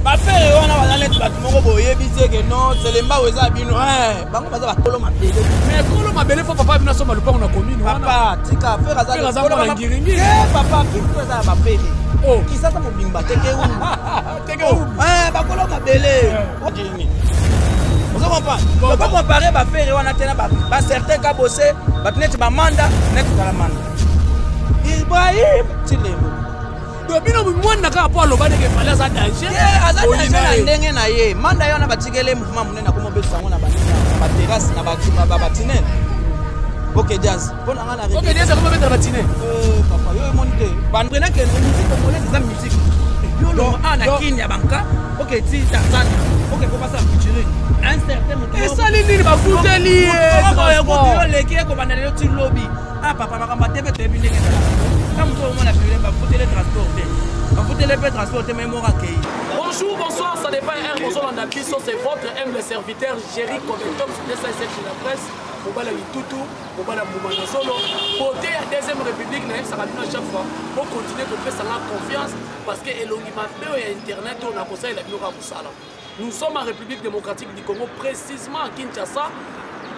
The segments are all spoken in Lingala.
Bafere wana baza neti bato moko boyebi te ke non, Selembao eza bino. Bango baza bakolo mabele. Mais kolo mabele, faut papa bino asomba lupango na commune wana. Papa, tika Ferre aza Ferre aza mwana ngiringiri. Papa, kitu eza ya bafere. Oh. Kisasa mobimba teke umbu. Teke umbu. Bakolo mabele. Ngiringiri. Ozo comprendre? Toko comparer bafere wana te na ba certain kabose, bato neti bamanda, neti kala manda. Ibrahim Tilemo. Donc bino mwana kaka mpo aloba ndenge Fally aza danger. Aza danger na ndenge na ye. Manda ye wana batikele mouvement monene, akoma obetisa yango na banini, na baterrasse, na batinene. Ok Jazz, mpo na nga na Ok Jazz akoma obetela batinene. Papa, yo emoni te bandrenake musique congolaise eza musique yo longo a na kini ya banka. Ok, ti Tanzania, ok, po basala featuring un certain moto. Esali nini? Bafuteli ye. Yo leki ekobanda lelo ti lobi. Ah papa, makambo ate mpe toyebi ndenge ezalaka. Ta moto omona pele, bafutele transport te, bafutele mpe transport te, mai moko akei. Bonjour, bonsoir, ça dépend un bonsoir na biso, c'est votre humble serviteur Jerry Covetox 207 de la presse, mobala litutu, mobala mbuma na solo, beauté ya deuxième république. Nayebisaka bino à chaque fois, bocontinue kopesanga confiance parce que elongi mabe oyo ya internet oyo nakosalela bino kaka mosala. Nous sommes en République démocratique du Congo, précisément à Kinshasa,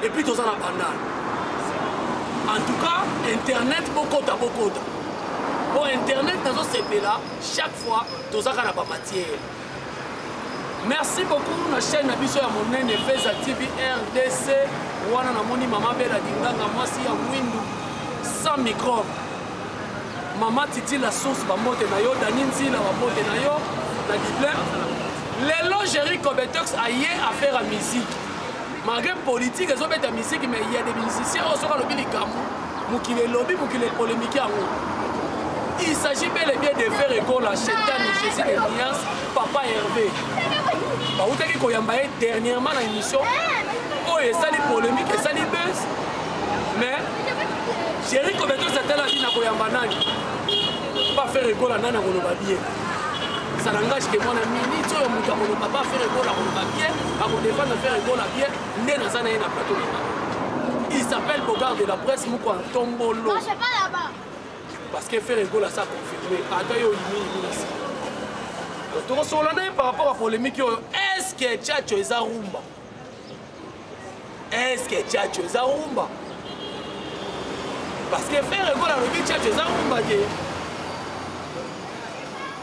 et puis toza na Bandal. En tout cas, internet bokota bokota. Po internet nazosepela chaque fois tozaka na bamatière. Merci beaucoup na chaîne na biso ya monene Feza TV RDC. Wana namoni mama Bela Dinganga, mwasi ya mwindu sans microbe. Mama Titi la source, bambote na yo. Dani Nzila, bambote na yo na Dublin. Lelo Jerry Cobetox aye affaire ya musique. Malgré politique ezobeta musique, mais il y a des musiciens oyo soki alobi likambo, mokili elobi, mokili epolémike yango. Il s'agit bel et bien de Ferre Gola, Chetani, Jésus de Nuance, Papa Hervé. Bautaki koyamba ye dernièrement na émission oyo esali polémique, esali buzz, mais Jerry Cobetox atalaki na koyamba nani? Pa Ferre Gola, nani akoloba bien? Ça n'engage que moi na minute oyo moto akoloba pa Ferre Gola, akoloba bien, akodefendre Ferre Gola bien, nde naza na ye na plateau na ngai. Il s'appelle Bogard de la presse, moko Ntombolo. Parce que Ferre Gola ça confirmé, ata yo yimi yimi na nsima. Tokosolola na ye par rapport à polémique oyo. Est ce que Tchatcho eza rumba? Est ce que Tchatcho eza rumba? Parce que Ferre Gola alobi Tchatcho eza rumba te.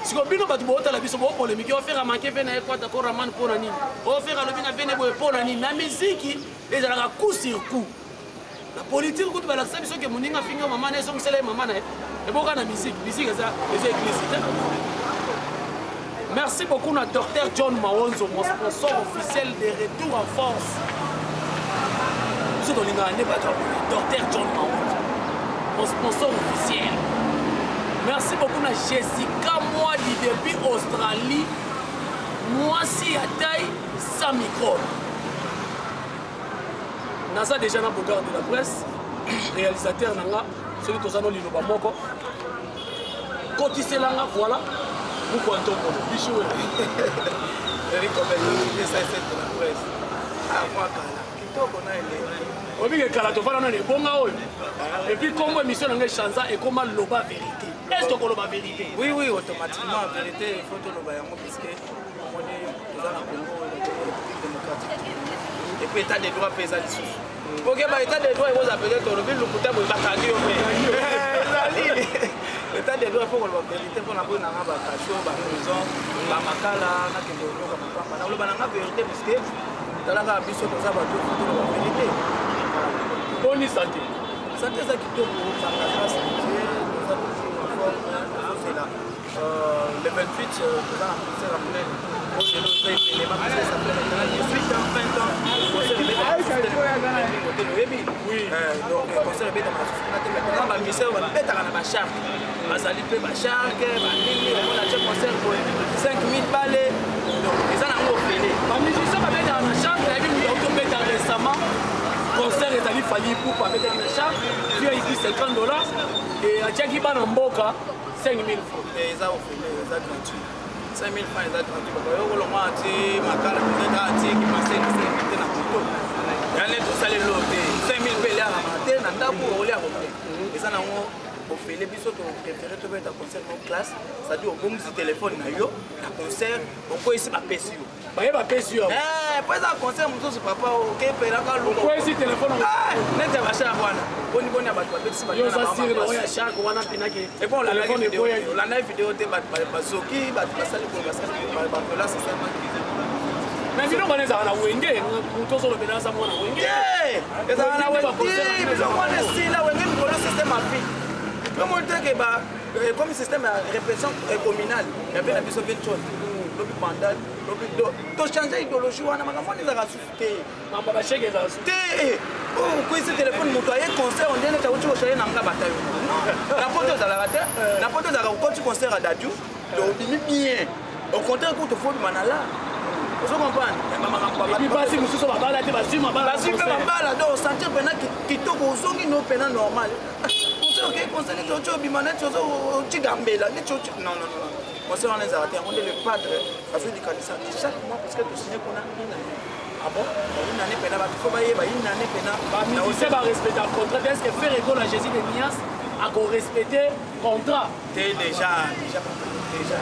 Siko bino bato bootala biso boopolémike, o Ferre amanke ve na ye kwata koraman mpo na nini? O Ferre alobi na vene boye mpo na nini? Na miziki ezalaka coup sur coup. Na politike kutu balakisa biso ke moninga afingi yo mama na ye, ezongisela ye mama na ye. Eboka na musique, musique eza eza église te. Merci beaucoup na Dr John Maonzo, mon sponsor officiel de retour en force. Biso tolingaka nde bato ya boye. Dr John Maonzo, mon sponsor officiel. Merci beaucoup na Jessica Mwadi depuis Australie, mwasi ya taille sans microbe. Naza déjà na Bogard de la presse, réalisateur na nga, soki toza no liloba moko kotiselanga. Voilà, mukwa ntombolo biso. Eric Obeto, 207 de la presse. Ah, moi, kala. Kitoko na ele. Obike kala tofanda nano ebonga oyo. Et puis kombo émission na ngai chanza ekoma loba vérité. Est ce que koloba vérité? Oui, automatiquement, vérité, il faut toloba yango puisque omoni toza na Congo, na Congo République démocratique. Et puis état de droit mpe eza lisusu. Ok, ba état de droit ekoza peut-être olobi lokuta boye, bakangi yo, mpe ezali état de droit, il faut koloba vérité mpona boye nanga bakasho, baprison, bamakala, nakende konyoka mapamba. Nakoloba nanga vérité puisque talaka biso toza bato, faut toloba vérité. Boni santé? Santé eza kitoko, par la grâce de Dieu, toza toujours en forme. Tozozela le 28, toza na concert ya monene oyo lelo eza événement parce que ça fait maintenant 18 ans, 20 ans concert ebetaka kote, oyebi. Donc concert ebetaka na susu kuna te, mais toza bamusiciens oyo babetaka na bachark, bazali mpe bachark banini, omona tie concert boye 5000 bale, donc eza nango ofele. Bamusicien babetaka na chark, nayebi moto autobeta récemment concert ezali Fally Ipupa, abetaki na chark VIP 50 $ et atiaki bana mboka 5000 francs. Te, eza ofele, eza gratuit, 5000 francs eza gratuit. Papa, yo kolongwa ati makala, peut-être ati kimaseni te na moto ya neti osali elo te, 5000 mpe eliaka te na ndako, olia kote eza nango. Ofele biso topréféré tobeta concert mo classe, c'est-à-dire obongisi telefone na yo na concert, okweyisi, bapesi yo. Baye bapesi yo. Po eza concert mosusu, papa, okepelaka. Okweyisi telefone. Neti ya bachar wana, boni boni ya bato babetisi. Yo oza sûr na oyo ya char wana mpinake? Olandaki video te? Bato bazoki, bato basali boye, basali baviolence esalemaki. Mais biloko wana ezalaka na Wenge. Moto ozolobela aza mwana Wenge. Ezalaka na Wenge, biloko wana esila. Wenge mikolo système afi omoni teke comme système ya répression communale yape na biso venchon lobi bandal lobi tochange idéologie wana. Makambo wana ezalaka susu te. Mamba bacheke ezalaka susu te. Okwesi telefone, moto aye concert, ondenge neti awuti kochaye na nga bata yo na poto. Ezalaka te na poto. Ezalaka okoti concert ya Dadju, obimi bien. Au contraire, kutu fobima na la, ozo comprendre? Basi mosusu babala te, bazwi mabala. Bazwi mpe mabala. Donc osentir mpena kitoko, ozongi no mpena normal. Concert, okei concert, neti oti obima, neti otigambela, neti oti. Non, non, non, concert wana ezalaka te. Yango nde le padre azwi likanisa chaque mois, parce que tosigne kuna une année. Ah bon? Une année mpena, bato faut bayeba une année mpena. Bamusicien barespecte contrat. Est ce que Ferre Gola, Jésus de nuances, akorespecte contrat? Te, déjà, déjà, déjà,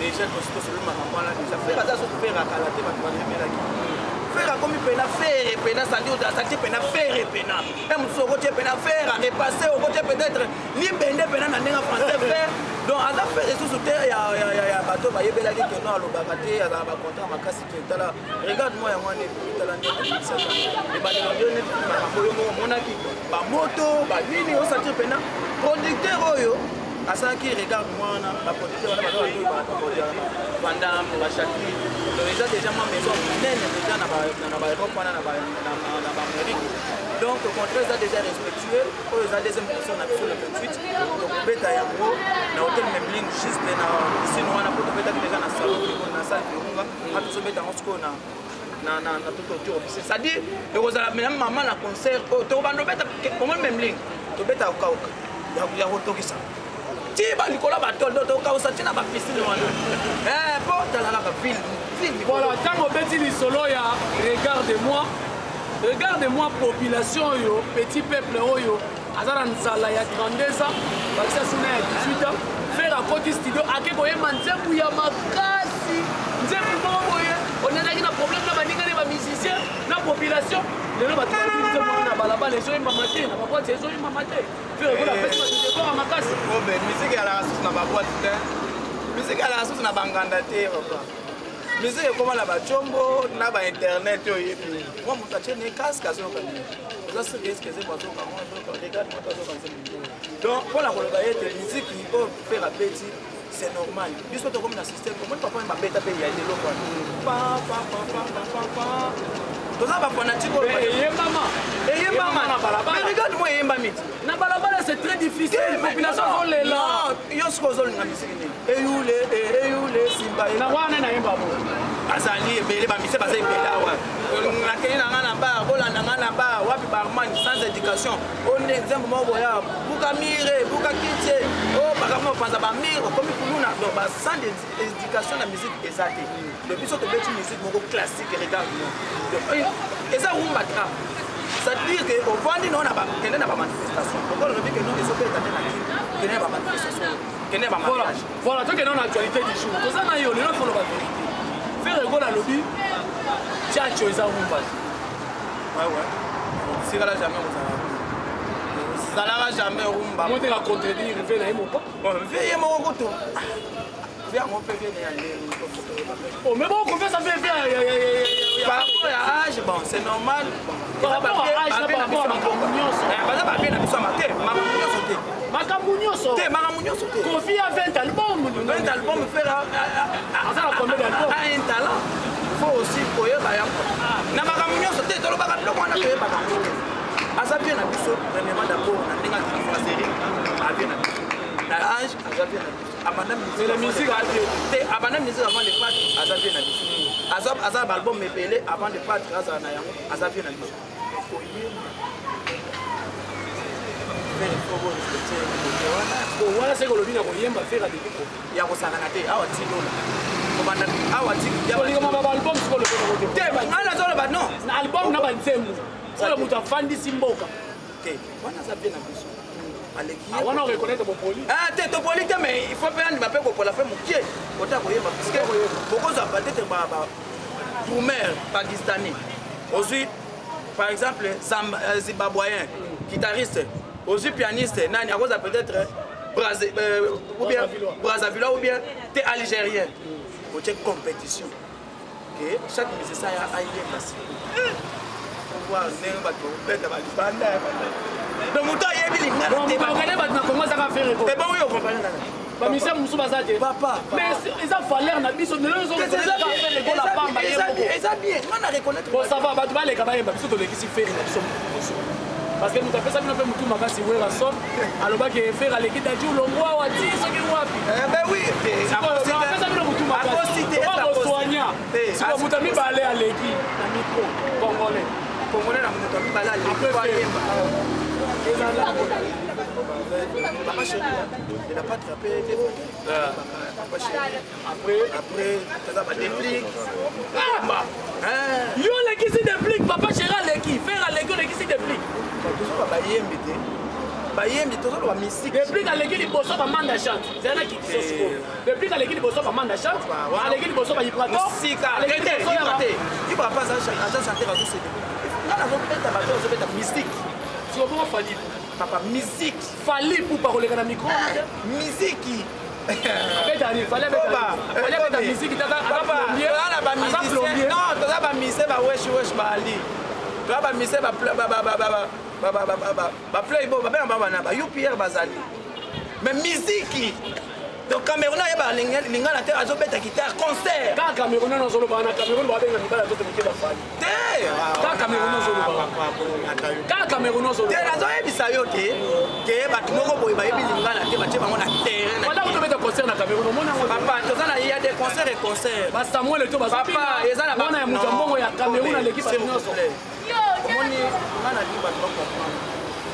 déjà tosolo makambo wana déjà. Ferre aza soki Ferre akala te, bato bayemelaki Ferre akomi mpena Ferre mpena sandi asati mpena Ferre mpena e mosusu okotie mpena Ferre arepasse, okotie peut-être libende mpena na ndenge français Ferre. Donc aza Ferre lisusu te ya bato bayebelaki keno alobaka te, azala bacontrat makasi te. Tala, regarde moi yango wana epi tala ndenge ebimisaka ebandelo nde neti makambo oyo moko omonaki bamoto banini, osentir mpena producteur oyo asalaki regarde moi wana. Baproducteur wana baza bato Vandam, bachaki. Donc eza déjà mwa maison monene déjà na baEurope wana, na baAmérique. Donc contrat eza déjà respectueux. Oyo eza deuxième concert na biso le 28, tokobeta yango na hôtel Memling, juste na piscine wana, po tobetaki déjà na salon, na salle Virunga. A tozobeta yango sikoyo na toto tour officiel, c'est-à-dire ekozala mena mama na concert oyo tokobanda obeta. Omoni Memling, tobeta kokauka ya kotokisa ti balikolo ya batole, do tokausa ti na bapiscine wana po tala kaka ville ville. Voilà, ntango obeti lisolo ya regarde moi, regarde moi, population oyo, petit peuple oyo aza na nzala ya 32 ans, bakisa suna ya 18 ans. Ferre akoti studio, ake koyemba nzembo ya makasi, nzembo moko boye onenaki na problème na baninga ne bamusicien na population. Lelo bato bayebi nzembo wana na balabala, ezoyembama te, na baboîte ezoyembama te. Ferre Gola apesi bato décor ya makasi. Obe musique ezalaka susu na baboîte te, musique ezalaka susu na banganda te, papa. Musique ekóma na bacombo na bainternet. Oyo oyebi mwa moto atie ne casque, azoyoka nini? Oza sûr eske nzembo azoyoka ngo, azoyoka regarde moto azoyoka nzembo. Donc mpona koloba ete musique oyo Ferre abeti, c'est normal. Biso tokomi na système. Omoni papa babeta mpe ya eloko wana pa pa pa pa pa pa pa. Toza bafanatike oyo. Eyembama. Eyembama na balabala. Mais regarde moi eyembami ti. Na balabala, c'est très difficile, population azolela. Yo sikoyo ozolinga misiki nini? Eyule, eyule simba. Na wana nayemba bo. Bazali ebele, bamise baza ebele awa. Nakei na nga na bar, bolanda nga na bar wapi, barman sans éducation o nde nzembo moko boya buka mire, buka kitie o makambo mopanza bamire okomi kuluna. Donc ba sans éducation na musique eza te. Donc biso tobeti musique moko classique, regarde moi, eza rumba trap, c'est-à-dire que ovandi nao na kende na bamanifestation, lokola olobi ke non, ezobeta te na kini, kende na bamanifestation, kende na bamariage. Voilà, tokende na actualité du jour. Toza na yo lelo, foloba vérité. Ferre Gola alobi tchatcho eza rumba. Ouais, sikala jamais kozala, ozalaka jamais rumba. Moteka contredire ve na ye mopa. Bon, ve ye moko kutu, ve yango mpe ve na ya ndenge. Oh, mais bon, confiance ve ve. Par rapport ya âge, bon, c'est normal. Par rapport à âge, par rapport à makambo nyonso. Baza bavie na biso ya te, makambo nyonso te. Makambo nyonso. Te, makambo nyonso te. Kofi a 20 albums. 20 albums, Ferre aza na combien d'albums? A un talent, faut aussi koyeba yango. Na makambo nyonso te, tolobaka biloko wana, toyebaka yango. Aza bien na biso premièrement, d'abord na ndenge atrifoiserie, avie na biso na âge, aza bien na biso. Abanda musique te, abanda musique avant le padre, aza bien na biso. Aza baalbum ebele avant le padre, azala na yango, aza bien na biso. Koyemba, respecte wana seke olobi na koyemba, Ferre depuis Kofi. Ya kosangana te awa ti lola kobanda awa ti. Kolikama baalbum siko olobi nango. Te, ngai nazoloba non. Na album na banzembo oyo moto afandisi mboka. Te, wana aza bien na biso. Aleki. Ah, wana oreconnaître bopoli. Ah te, topoli te, mais il faut mpe andima mpe kopola mpe mokie ota koyemba, puisque bokozwa peut-être ba drummer pakistanais, ozwi par exemple zimbabwéen guitariste, ozwi pianiste nani akozwa peut-être ou bien Brazzaville ou bien te algérien, otie compétition ke chaque musicien ayemba sikoyo, voir ndenge bato bakobeta balibanda. Donc moto ayebi lingala te. Okane bato na Kongo ezaka Ferre. Ebongo yo comprendre nana? Bamusicien mosusu baza te. Papa. Mais eza valeur na biso lelo. Ferre Gola pamba ye moko. Eza bien, nga na reconnaître. Bon, ça va, bato baleka bayemba, biso tolekisi Ferre na biso mosusu, parce que moto apesa bino mpe motu makasi, Werrason, alobaki Ferre aleki Dadju longwa awa ti soki wapi. Ben oui. Apesa bino motu makasi bosoigna. Siko moto ya mibale aleki na micro congolais? Congolais na moto ya mibale aleki bayemba. Papa Chéri de la patrie ape. Papa Chéri. Après? Après toza baDeplick. Yo olekisi Deplick? Papa Chéri aleki, Ferre aleki, olekisi Deplick? Tozoloba bayembi te, bayembi, tozoloba mystique. Deplick aleki liboso bamanda chante, zala na kitiso sikoyo. Deplick aleki liboso bamanda chante, aleki liboso bayibrato. Sika te, Ibra pa aza chanteur, azosede nga nazobeta, bato azobeta mystique. Sikoyo Fally? Papa, musique. Fally Ipupa koleka na micro? Musique. Abetani Fally, abeta musique. Non, toza bamusicien bawesh wesh baali, toza bamusicien baplayboy, babenga babana ba upr bazali, mais musique. Donc Cameroun ayeba lingala te, azobeta guitare concert. Kaka Cameroun nazoloba, na Cameroun babenga mibala toto mike baFally. Te. Kaka Cameroun ozoloba, kaka Cameroun ozoloba. Te, nazoyebisa yo te ke bato moko boye bayebi lingala te, batie bango na terrain. Wala kotobeta concert na Cameroun, omoni yango? Papa, toza na ya des concerts et concert. BaSamuel to Papa, eza na wana ya moto ya mbongo ya Cameroun aleki bato nyonso. Omoni, nga na lingi bato bacomprendre.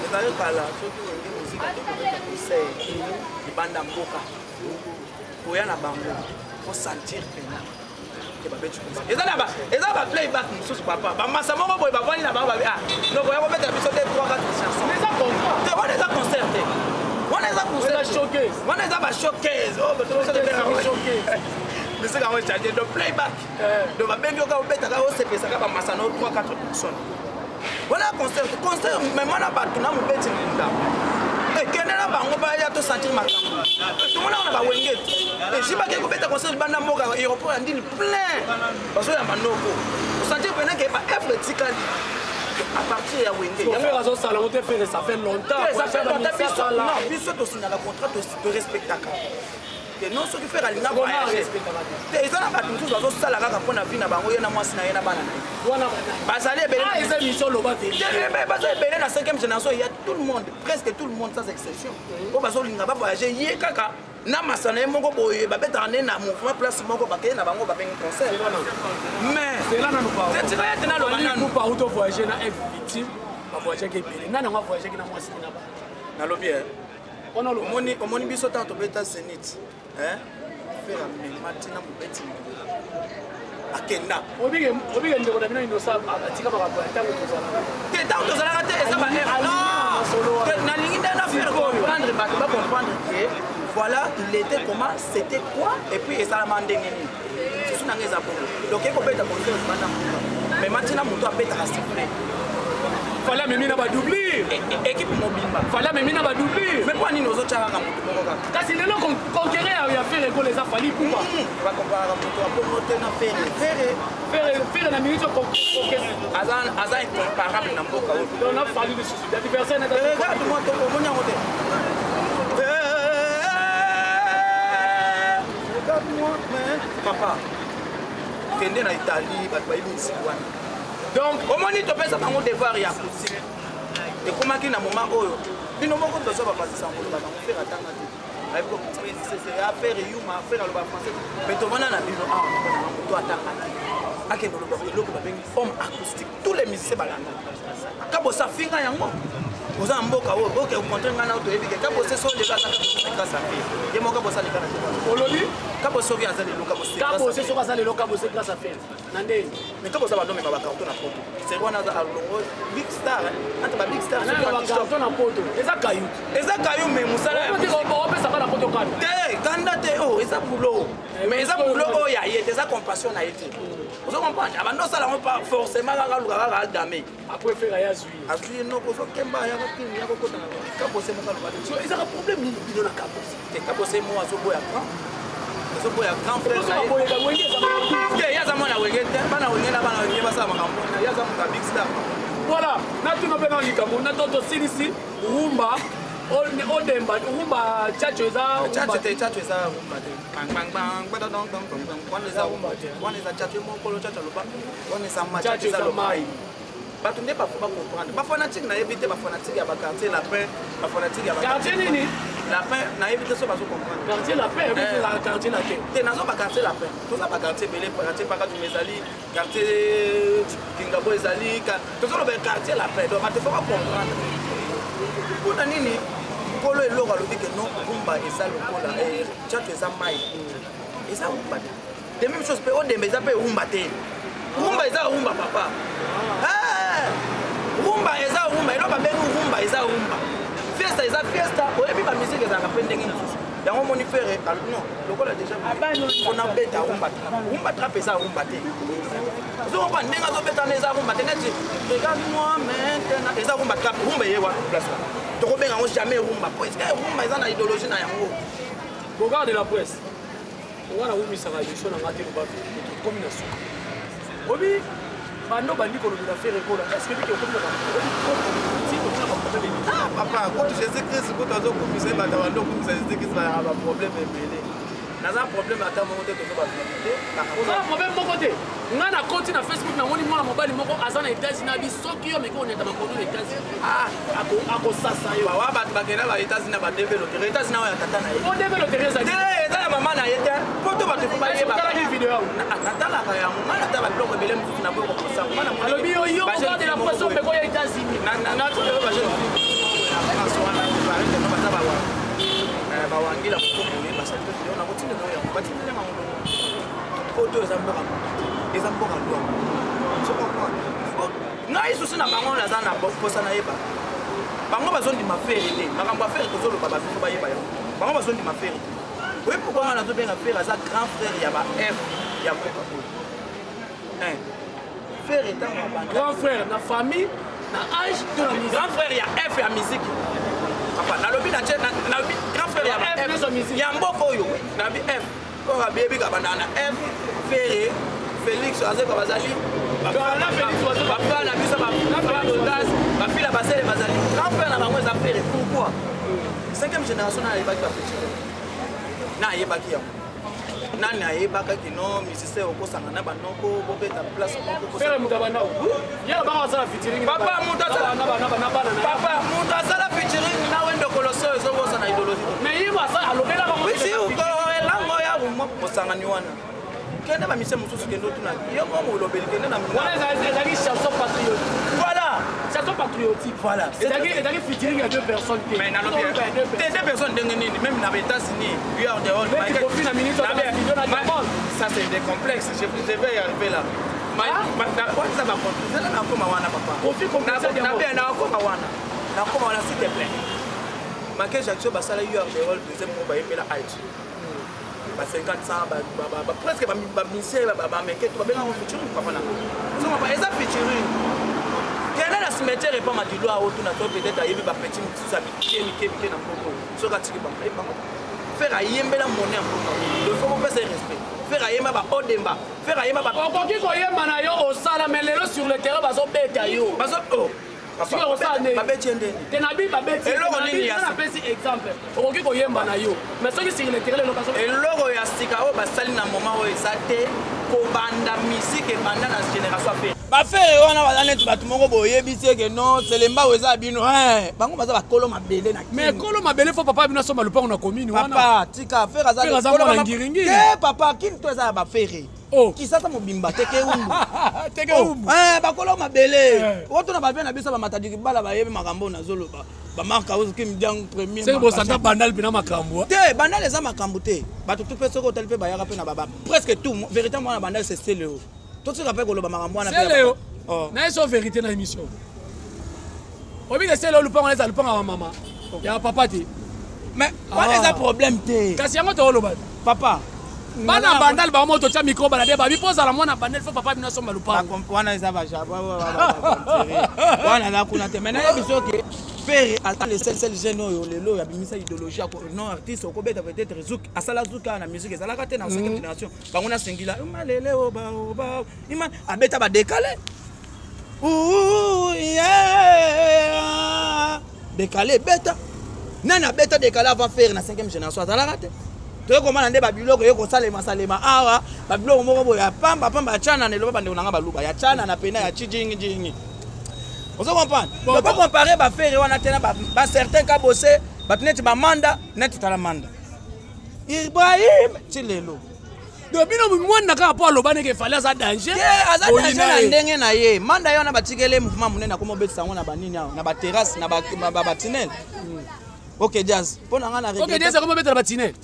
Ezali kala, soki Wenge Musica te kobeta concert libanda mboka, koya na bango kosentir pena ke babeti concert. Eza ba playback mosusu, papa, bamasa moko boye bavandi na bango, babi ah donc oya kobetela biso te 3 4 chanson. Eza contrat. Te, wana eza concert te, wana eza concert. Showcase. Wana eza ba showcase. Musique yango echange, donc playback, donc babengi oka obetaka, osepesaka bamasa na 3 4 personnes, wana concert. Concert mema na bato na mobeti linda, ekende na bango, baya tosentir makambo. Tomona wana baWenge te, ejibaki kobeta concert libanda mboka, aéroport ya Ndjili plein, bazoya manoko, osentir pene ke baœuvre etikali à partir ya Wenge. Ferre azosala yango te. Ferre, ça fait longtemps. Ça fait longtemps. Biso non, biso tosignaka contrat, torespectaka ke non, soki Ferre alinga voyage te, eza na bato mosusu bazosala kaka mpo na vie na bango, ye na mwasi na ye na bana na ye, bazali ebele. Eza émission, loba. Baza ebele na cinquième génération, ya tout le monde, presque tout le monde sans exception, oyo bazolinga bavoyage, ye kaka na masa na ye moko boye, babetaka nde na mouvement place moko, bakeye na bango, babengi concert, mais tika ye te, naloba nanu. Auto voyage na F Victime, bavoyageaki ebele. Nani yango avoyageaki na mwasi na bana? Nalobi omoni, omoni biso ntango tobeta Zénith, Ferre amema ntina mobeti akenda. Obike ndeko na bino Inosa atika makambo ya ntango tozalaka. Te, ntango tozalaka te, eza ba nalingi nde na faire comprendre bato, bacomprendre ke voilà, il était comment, c'était quoi, et puis esalama ndenge nini. Susu nanga eza bongo, donc ekobeta concert libanda mboka, mais matina moto abetaka sifflet. Fally amemi na badoublure. Équipe mobimba. Fally amemi na badoublure. Mais mpo nini ozotya kaka moto moko kaka? Kasi lelo conquérant ya Ferre Gola eza Fally Ipupa. Bakomparaka moto ya bongo te na Ferre. Ferre Ferre na minute. Aza incomparable na mboka oyo. Donc na Fally lisusu adversaire na Regarde moi, omoni yango te. Regarde moi, mais papa, kende na Italie, bato bayebi misiki wana. Donc omoni, topesa bango devoir ya acoustique. Ekomaki na moment oyo bino moko tozwa bapasisa ngoloba bango Ferre atanga te, ayebi kokisa affaire yuma, affaire aloba français, mais tovanda na bino awa na moto atanga te, akende oloba eloko babengi homme acoustique, tous les musiciens balanda kabosa finga yango. Oza na mboka oyo oke ocontre ngai na toyebi ke Kabose so lelo aza Kabose grâce à Ferre. Ye moko Kabose aleka na te. Olobi Kabose soki aza lelo Kabose. Kabose soki aza lelo Kabose grâce à Ferre. Na ndenge. Mais Kabose abando mema ba carton na poto. C'est wana aza alongo big star entre ba big star. Ba carton na poto. Eza kayu. Eza kayu mais musala. Opesa na poto kanda. Te, kanda te oh eza boulot. Mais eza boulot oyo ya ye te, eza compassion na ye te. Ozo comprendre? Abando sala ngo pas forcément kaka luka kaka adame. Après Ferre ya zui. Azui noko ozo kemba ya kokimi ya kokota na Kabose moko aloba te. So ezaka problème nini bino na Kabose? Te Kabose mo azoboya grand. Azoboya grand frère na ye. Te ye aza mwana wenge te, bana wenge na bana wenge basala makambo wana. Ye aza moto ya big star. Voilà, natuna mpe na likambo na to tosilisi rumba odemba rumba chacho eza chacho te, chacho eza rumba te. Bang bang bang bada dong dong dong dong. Wana eza rumba te. Wana eza chacho mokolo chacho aloba. Wana eza ma chacho eza mai. Bato nde bafo bacomprendre bafanatike nayebi te, bafanatike ya baquartier Lapin, bafanatike ya quartier nini Lapin nayebi te so bazocomprendre. Quartier Lapin ezalaka quartier na te. Te, nazo baquartier Lapin, toza baquartier ebele, quartier Pakadjuma ezali, quartier Kingabo ezali, tozoloba quartier Lapin. Donc bato fo bacomprendre mpona nini nkolo eloko alobi ke non, rumba eza lokola chacho eza mai, eza rumba te. De même chose mpe odemba eza mpe rumba te. Rumba eza rumba, papa. Rumba eza rumba, eloko babengi rumba eza rumba. Fiesta eza fiesta. Oyebi bamusike ezalaka mpe ndenge mosusu. Yango omoni Ferre non, lokola déjà mpona beta rumba trap, rumba trap eza rumba te. Ozokompa ndenge azobeta na eza rumba te, neti regarde moi maintenant eza rumba trap. Rumba eye wapi? Place wana tokobenga yango jamais rumba, po eske rumba eza na idéologie na yango. Bogard de la presse, nga nawumisaka émission na nga te, loba vérité, tokomi na suka. Obi bando bandi kolobela Ferre Gola, est ce que biki okomi na baproblème? Ah papa, kutu Jésus Christ kutu azokumisa ye, bato bando okumisa Jésus Christ bazalaka baproblème ebele. Naza problème ata moko te, tozo bavérité. Oza na problème moko te. Nga nakoti na Facebook, namoni mwana mobali moko aza na États-Unis, abi soki yo meki oneta makolo na États-Unis, akosasa yo. Bawa bato bakenda ba États-Unis na badeve lotere, États-Unis oyo ya tata na ye. Odeve lotere ezali te, eza ya mama na ye te. Po to bato fo bayeba. Otalaki video yango? Natalaka yango. Nga natala biloko ebele mosusu na boye kokosa. Alobi yo yo de la presse omeko ya États-Unis. Natolelo bajeune fille na France wana baza bawangila moko boye, basali mpe video nakotindela oyo yango batindeli yango. Poto eza mboka, eza mboka lwango. Ngai susi na bango, naza na posa nayeba bango bazondima Ferre te. Makambo ya Ferre tozoloba, bato fo bayeba yango. Bango bazondima Ferre te. Oyebi pourquoi ngai nazobenga Ferre aza grand frère ya ba f ya mboka oyo? Ferre ntango abanda Grand frère na famille, na âge to na musique? Grand frère ya f ya musique, papa. Nalobi na nalobi grand frère ya F ya mboka oyo. Nalobi f oyo abebi kabanda na f, Ferre, Félix Azeka bazali, bafrère na biso baodas, bafila basele bazali. Grand frère na bango eza Ferre. Pourquoi? Cinquième génération, nani ayebaki bafeaturing? Na ayebaki yango? Nani ayebaka kino musicien okosanga na banoko bobeta place moko? Ferre moto abanda yala bango asala featuring. Papa, moto papa, moto asala featuring na Wendo Kolosoy, ezobosana idéologie. Mais ye alobelaka. Elango ya mosangani wana, kende bamise mosusu, kende otuna yo mo molobeli, kende na Wana ezalaki chanson patriotique. Voilà. Chanson patriotique. Voilà. Ezalaki featuring ya deux personnes te. Mais nalobi te, deux personnes ndenge nini? Même na baÉtats-Unis, you are the old. Kofi na minute. Ça, c'est des complexes, je vais y arriver là. Wana bacomplexe, eza nakoma wana, papa. Nakoma wana, nakoma wana, s'il te plaît. Michael Jackson basala You Are the World, deuxième mot bayembela age ba 50 100, presque bamusicien bameke to babengaka featuring. Papa na soma, eza featuring. Kende na cimetière epa Madilu awo, tuna to peut-être ayebi bapetit mosusu ya mike mike mike na mboka oyo. Soki atiki bango, ayebi bango. Ferre ayembela monnaie ya mboka oyo, donc faut kopesa ye respect. Ferre ayemba ba Odemba, Ferre ayemba ba Okoki koyemba na yo osala, mais lelo sur le terrain bazobeta yo. Bazo Babeti ndeni. Te, nabi babeti. Eloko nini ya Napesi exemple, okoki koyemba na yo, mais soki sur le terrain lelo bazo Eloko ya sika oyo basali na moment oyo eza te. Kobanda musique ebanda na génération afe baFerre wana baza neti bato moko boyebi te ke non, Selembao eza bino. Bango baza bakolo mabele na Mais kolo mabele, fo papa bino asomba lupango na commune wana. Papa, tika Ferre aza Ferre aza mwana Ngiringiri. Te papa, kini to eza ya baFerre. Oh. Kisasa mobimba, teke umbu. Teke umbu. Bakolo mabele otuna bavie na biso, bamatadiki bala bayebi makambo oyo nazoloba. Bamark House Kim Jang premier. Seke bosanta Bandal mpena makambo. Te, Bandal eza makambo te. Bato tu mpe soki otali mpe bayaka mpe na baba presque tout vérité mwana Bandal, c'est Celeo. Totika mpe koloba makambo wana. Celeo naye so vérité na émission obike. Celeo, lupango eza lupango ya mama, ya papa te. Mais wana eza problème te. Kasi yango tooloba. Papa. Bana Bandal bango totya micro balade babi mpo ozala mwana Bandal, faut papa bino asomba lupango. Wana eza wana aza kuna te. Mais nayebi soki Ferre aza le seul jeune oyo lelo oyo abimisa idéologie ya non artiste okobeta peut-être zouk, asala zouk kaka na musique ezalaka te na cinquième génération. Bango na singila malele oba oba ima abeta badécalé, décalé beta nani abeta décalé avant Ferre na cinquième génération? Azalaka te. Toye komana nde babiloko eye kosalema salema awa, babiloko moko boye ya pamba pamba, ya tyanana. Eloba bandeko nanga baluba, ya tyanana pena ya chijingijingi. Ozo comprendre? Bon, comparer baFerre wana te na bacertain kabose, bato neti bamanda, neti tala manda Ibrahim ti lelo. Donc bino mwana kaka mpo aloba ndenge Fally aza danger. Te, aza danger na ndenge na ye. Manda ye wana batikele mouvement monene, akoma obetisa yango na banini awa, na baterrasse, na batunnel. OK Jazz, mpo na nga na OK Jazz akoma obetela batunnel.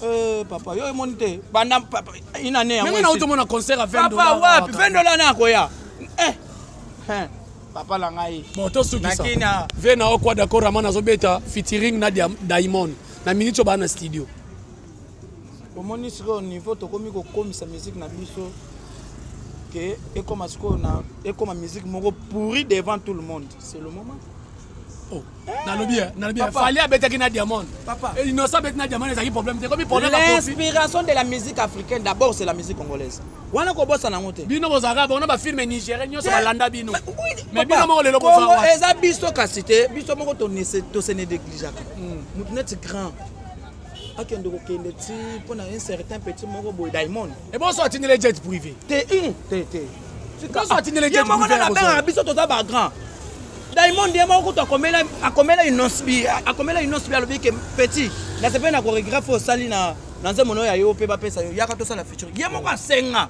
Papa, yo emoni te banda une année yango. Ndenge nauti omona concert ya 20. Papa, wapi 20 $ na akoya? Eh, papa na ngai. Bon, tosukisa ve na okwa. D'accord, Rama nazobeta featuring na Diamond na minute oyo baa na studio. Omoni sikoyo niveau tokomi kokomisa musique na biso ke ekoma sikoyo na ekoma musique moko pourri devant tout le monde, c'est le moment. Oh, nalobi, nalobi Fally abetaki na Diamond. Papa. Innocent abeti na Diamond, ezalaki problème te. Komi problème. L'inspiration de la musique africaine d'abord, c'est la musique congolaise. Wana kobosana yango te. Bino bozalaka bona bafilm nigérien nyonso balanda bino, mais bino moko lelo bozala. Eza biso kasi te, biso moko tose négligeaka. Motu neti grand akende kokende ti mpo na un certain petit moko boye, Diamond. Eboso atindele jet privé. Te, te, te. Boso atindele jet. Moko nde nabengaka biso toza bagrand. Diamond ye moko kutu akomela Innoss'B, akomela Innoss'B, alobi ke petit, nasepeli na chorégraphe osali na nzembo no ya yo mpe bapesa yo, yaka tosala feature. Ye moko asenga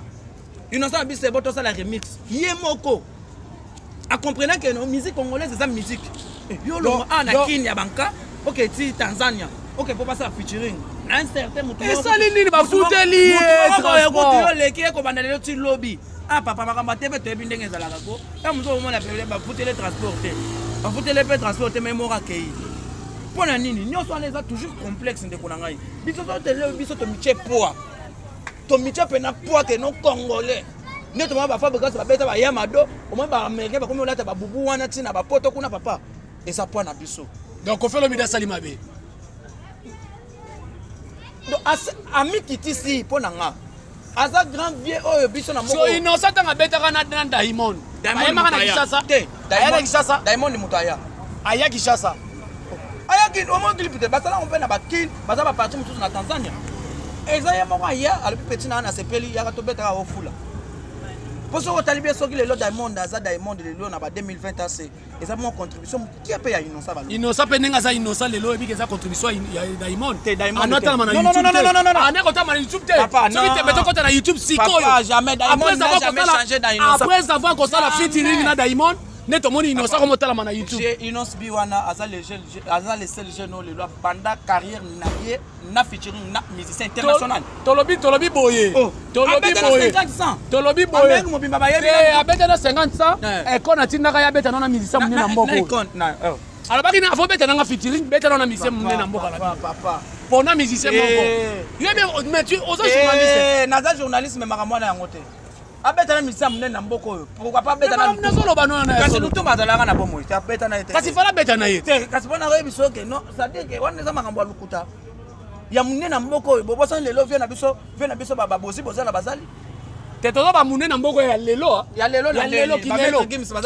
Innocent na biso ebo tosala remix. Ye moko acomprenant ke no musique congolaise eza musique yo longo a na Kini ya banka oke ti Tanzania oke mpo basala featuring na un certain motu. Esali nini? Bafuteli ye. Yo oleki ekobanda lelo ti lobi. Ah papa, makambo ate mpe toyebi ndenge ezalaka ko ya mosu omona bafuteli transport te, bafuteli mpe transport te, mai moko akei mpo na nini? Nyonso wana eza toujours complexe, ndeko na ngai. Biso totele, biso tomitie poa, tomitie mpena poa ke no congolais nde tomona baFabregas babeta bayamado, omoni baaméricain bakomi olata babubu wana ntina bapoto kuna. Papa, eza poa na biso. Donc Koffi Olomide asali mabe. Donc amikitisi. Mpo na nga aza grand vieux oyo biso na moko. So Innocent ntango abetaka na Diamond, ayemaka na Kinshasa. Te. Aya na Kinshasa. Diamond moto aya. Aya Kinshasa. Ayaki, omoi clip te, basalango mpe na bakine, baza baparti mosusu na Tanzania. Eza ye moko aya, alobi petit na nasepeli, yaka tobetaka ofula. Mpo soki otali bien, soki lelo Diamond aza Diamond lelo na ba 2020 ase, eza mwa contribution mokie mpe ya Innocent balo. Innocent mpe ndenge aza Innocent lelo, oyebiki eza contribution ya Diamond. Te, Diamond. Anotalama na YouTube te, ane kotama na YouTube te. Soki tembe, tokota na YouTube sikoyo. Après avoir kosala featuring na Diamond nde tomoni Innocent komotalama na YouTube. Innoss'B wana aza le jeune, aza le seul jeune oyo lelo abanda carrière na ye na featuring na musicien international. Tolobi boye, tolobi boye, tolobi boye, abeta na 50 100 Akon atindaka ye abeta na musicien monene na mboka. Alobaki na avo beta nanga featuring, beta na musicien monene na mboka na mpona musicien moko yo. Mais tu oza journaliste. Naza journaliste, mais makambo wana yango te. Abeta na musicien monene na mboka oyo, pourquoi pas abeta na Nazoloba nona. Kasi Lutumba azalaka na bomoi te, abeta na ye te. Kasi fala abeta na ye. Te, kasi mpona koyebi soki non, c'est-à-dire ke wana eza makambo ya lokuta ya monene na mboka oyo. Bobosani lelo vie na biso, vie na biso babosi bozala bazali. Te, toza bamunene na mboka ya lelo. Ya lelo. Ya lelo, kilelo, kilelo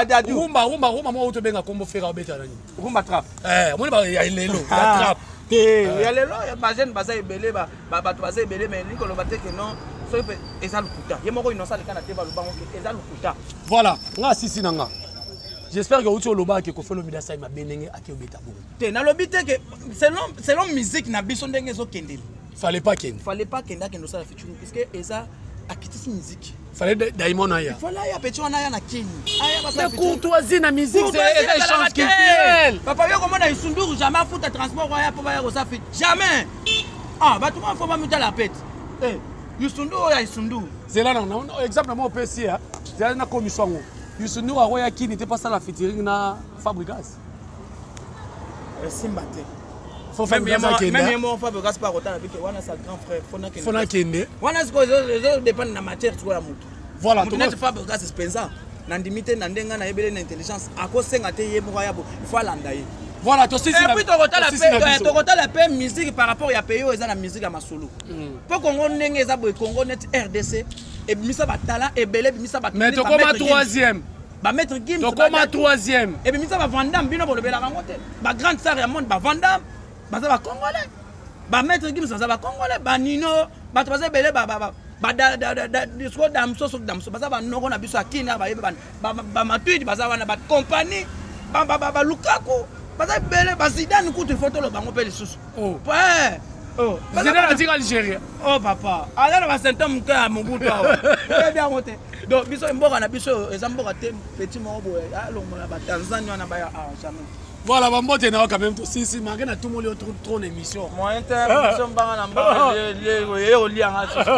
ya rumba, rumba, rumba moko tobenga kombo Ferre obeta nani? Rumba trap. Omoni ya lelo ya trap. Te, ya lelo bajeune baza ebele, bato baza ebele, mais elingi koloba te ke non, soki mpe eza lokuta. Ye moko Innocent aleka na te, balobango ke eza lokuta. Voilà, nga asisi na nga. J'espère que outi olobaka ke Koffi Olomide asali mabe ndenge ake obeta bongo. Te, nalobi te ke selon musique na biso ndenge ezokendela. Fallait pas kende. Fallait pas kende, akende osala featuring puisque eza akitisi musique. Fallait Diamond aya. Fallait aya petit wana aya na Kin. Aya basala. Mais courtoisie na musique c'est échange culturel. Papa yo komona Isunduru jamais afuta transport aya po baya kosa fit. Jamais. Ah bato mwa faut ba mutala pete. Eh Yusundu oyo ya Yusundu. Zela na exemple mo opesi ya. Zela na commission ngo. Yusundu akoya Kin te pasala featuring na Fabregas. Esimba te. Faut Fabregas akende. Même moi Fabregas pa kotala bike wana sa grand frère faut na kende. Faut na kende. Wana sikoyo ezo dépendre na matière sikoyo ya mutu. Voilà, mutu neti Fabregas Spenza nandimi te na ndenge nayebele na intelligence akosenga te ye moko aya bo il faut alanda ye. Voilà, tosisi na. Et puis tokotala pe tokotala pe musique par rapport ya pays oyo eza na musique ya masolo. Po Congo ndenge eza boye Congo net RDC ebimisa ba talent ebele ebimisa ba Mais tokoma troisième. Ba maître Gims tokoma troisième. Ebimisa ba Van Damme bino bolobelaka yango te. Ba grande star ya monde ba Van Damme baza ba congolais. Ba maître Gims baza ba congolais, ba Nino bato baza ebele ba ba ba da da da da siko damso soki damso baza ba noko na biso ya Kina bayebi ba ba Matuidi baza wana ba compagnie ba ba ba Lukaku baza ebele ba Zidane kutu il faut toloba bango mpe lisusu. Oh. Ouais. Oh. Zidane atika Algérie. Oh papa, aza na ba symptômes moke ya Mobutu awa. Oyebi yango te. Donc biso mboka na biso eza mboka te petit moko boye alongola ba Tanzanie wana baya ah jamais. Voilà, bambote na yo quand même tosisi manke na tumoli yo trop trop na émission. Moyen te émission mbanga na mbanga ye olia nga susu.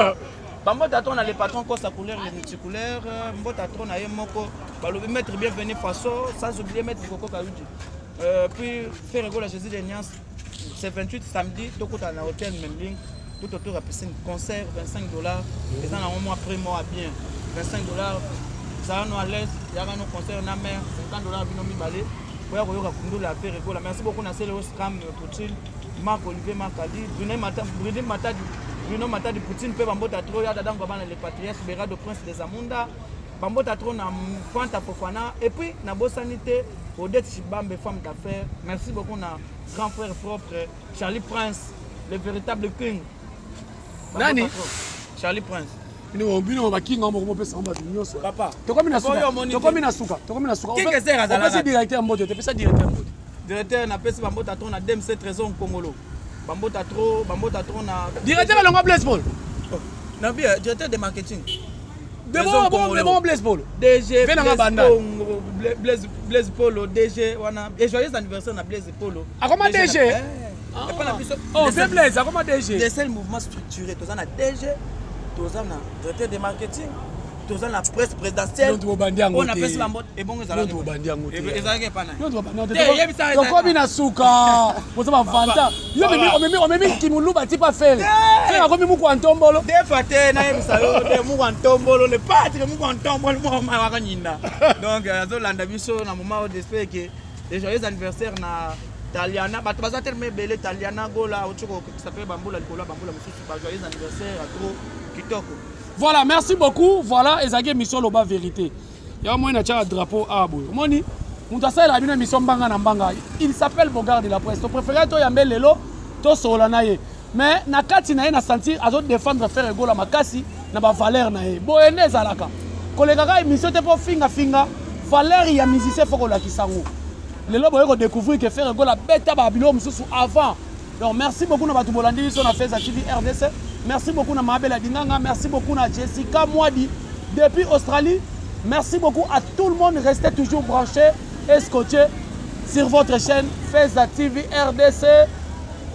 Bambote trop na le patron kosa couleur le multicouleur mbote trop na ye moko balobi maître bienvenu faso sans oublier maître Coco Kayudi. Puis faire école à Jésus de Niance c'est 28 samedi tokutana na hôtel Memling tout autour ya piscine concert 25 $ eza nango mwa prix moko bien 25 $ zala no à l'aise yaka no concert na mer 50 $ bino mibale oya koyoka kundula ya Ferre Gola. Merci beaucoup na Sele Oscam Poutine Marc Olivier Makali Bruno Matadi Bruno Matadi Bruno Matadi Poutine mpe bambota trop ya dadango bana le patriarche Berado Prince des Amunda bambota trop na Fanta Fofana et puis nabosani te Odette Chibambe femme d'affaires. Merci beaucoup na grand frère propre Charlie Prince le véritable king. Nani? Charlie Prince. Bino bino bakinga moko mopesa bango bato nyonso. Papa. Tokomi na suka. Tokomi na suka. Tokomi na suka. Opesi directeur mbote, topesa directeur mbote. Directeur napesi bambota trop na DMC Trésor Nkongolo. Bambota trop, bambota trop na Directeur alonga Blaise Paul. Na bien directeur de marketing. Debo bon bon Blaise Paul. DG Blaise Paul Blaise Blaise Polo DG wana et joyeux anniversaire na Blaise Polo. Akoma DG. Oh, c'est Blaise, akoma DG. Des seuls mouvements structurés, toza na DG, toza na directeur de marketing, toza na presse présidentielle. On appelle ça mbote et bon ezalaki. Ezalaki epa na. Tokomi na suka. Boza ba vanta. Yo memi omemi omemi kimuluba tipa fere. Fere akomi muku antombolo. Defa te na yebisa yo de muku antombolo le patre muku antombolo mo ma waka nyinda. Donc azolanda biso na moment d'espère que les joyeux anniversaire na Taliana bato baza tellement ebele Taliana Gola otiko kokisa pe bambula likolo bambula mosusu ba joyeux anniversaire à trop kitoko. Voilà, merci beaucoup. Voilà, ezalaki émission Loba Vérité. Ya moi na tia drapeau a boye. Omoni mutu asalela bino émission mbanga na mbanga. Il s'appelle Bogard de la presse. To préféré to yambe lelo to solola na ye. Mais na kati na ye na sentir azo défendre Ferre Gola makasi na ba valeur na ye. Boye nde ezalaka. Kolekaka émission te po finga finga valeur ya musicien faut kolakisa ngo. Lelo boye ko découvrir que Ferre Gola beta ba biloko mosusu avant. Donc merci beaucoup na bato bolandi biso na Feza TV RDC. Merci beaucoup na Mabela Dinganga, merci beaucoup na Jessica Mwadi depuis Australie. Merci beaucoup à tout le monde, restez toujours branchés et scotchés sur votre chaîne Feza TV RDC.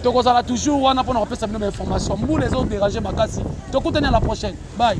Tokozala toujours wana pona kopesa bino ba information. Mbula ezo déranger makasi. Tokutani à la prochaine. Bye.